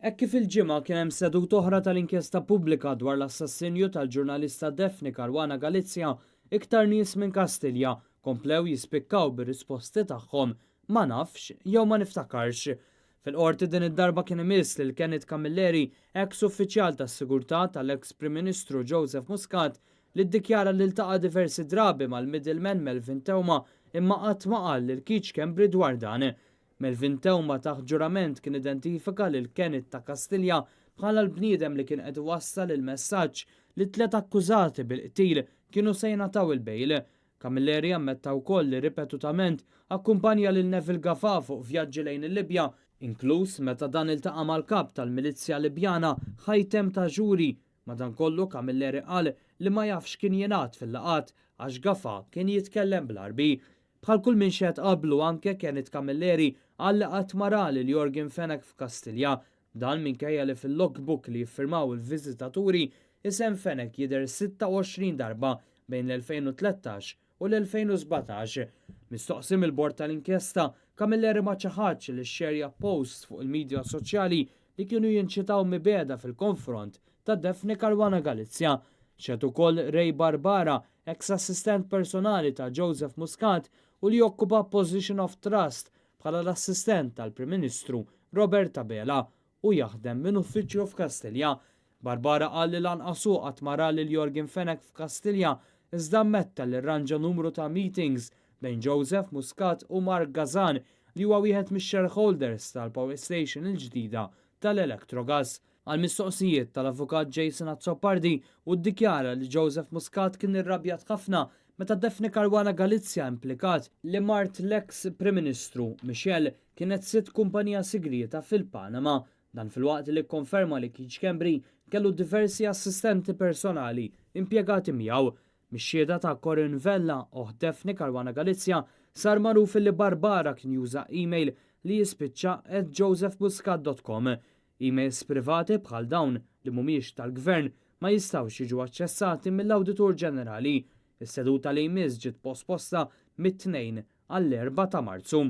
Hekk kif il-Ġimgħa kien hemm seduta oħra tal-inkjesta pubblika dwar l-assassinju tal-ġurnalista Daphne Caruana Galizia, iktar nies minn Kastilja komplew jispikkaw bir-risposti tagħhom ma nafx jew ma niftakarx. Fil-qorti din id-darba kien imiss lil Kenneth Camilleri, eks uffiċjal tas-sigurtà tal-eks Prim Ministru Joseph Muscat, li ddikjara li ltaqa' diversi drabi mal-middleman Melvin Theuma imma qatt ma qal lil Keith Schembri dwar dan. Melvin Theuma taħt ġurament kien identifika lil Kenneth ta' Kastilja bħala l-bniedem li kien qed iwassal il-messaġġ li t-tliet akkużati bil-qtil kienu se jingħataw il-bail. Camilleri ammetta wkoll li ripetutament akkumpanja lil Neville Gafà fuq vjaġġi lejn il-Libja, inkluż meta dan iltaqa' mal-kap tal-milizzja Libjana Haitham Tajouri. Madankollu Camilleri qal li ma jafx x'kien jingħad fil-laqgħat għax Gafà kien jitkellem bl-Għarbi. Bħal kull min xehed qablu anke Kenneth Camilleri qal li qatt ma ra lil Yorgen Fenech f'Kastilja. Dan minkejja li fil-logbook li jiffirmaw il-viżitaturi isem Fenech jidher 26 darba bejn l-2013 u l-2017. Mistoqsi mill-bord tal-inkjesta, Camilleri ma ċaħadx li xxerja posts fuq il-midja soċjali li kienu jinċitaw mibegħda fil-konfront ta' Daphne Caruana Galizia. Xehed ukoll Ray Barbara, ex-assistent personali ta' Joseph Muscat u li jokkupa position of trust bħala l-assistent tal-Prim Ministru Robert Abela u jaħdem minn uffiċċju f'Kastilja. Barbara qal li lanqas hu qatt ma ra lil Yorgen Fenech f'Kastilja iżda ammetta li rranġa numru ta' meetings bejn Joseph Muscat u Mark Gazan li huwa wieħed mix-shareholders tal-Power Station il-ġdida tal-Electrogas. Għal mistoqsijiet tal-avukat Jason Azzopardi u ddikjara li Joseph Muscat kien irrabjat ħafna meta Daphne Caruana Galizia implikat li mart l-ex Prim Ministru Michelle kienet sid kumpanija sigrieta fil-Panama. Dan filwaqt li konferma li Keith Schembri kellu diversi assistenti personali impjegati miegħu. Mix-xhieda ta' Corinne Vella oħt Daphne Caruana Galizia sar magħruf li Barbara kien juża email li jispiċċa at josephmuscat.com. Emails privati bħal dawn li mhumiex tal-gvern ma jistgħux jiġu aċċessati mill-Awditur Ġenerali. Is-seduta li jmiss ġiet posposta mit-2 għall-4 ta' Marzu.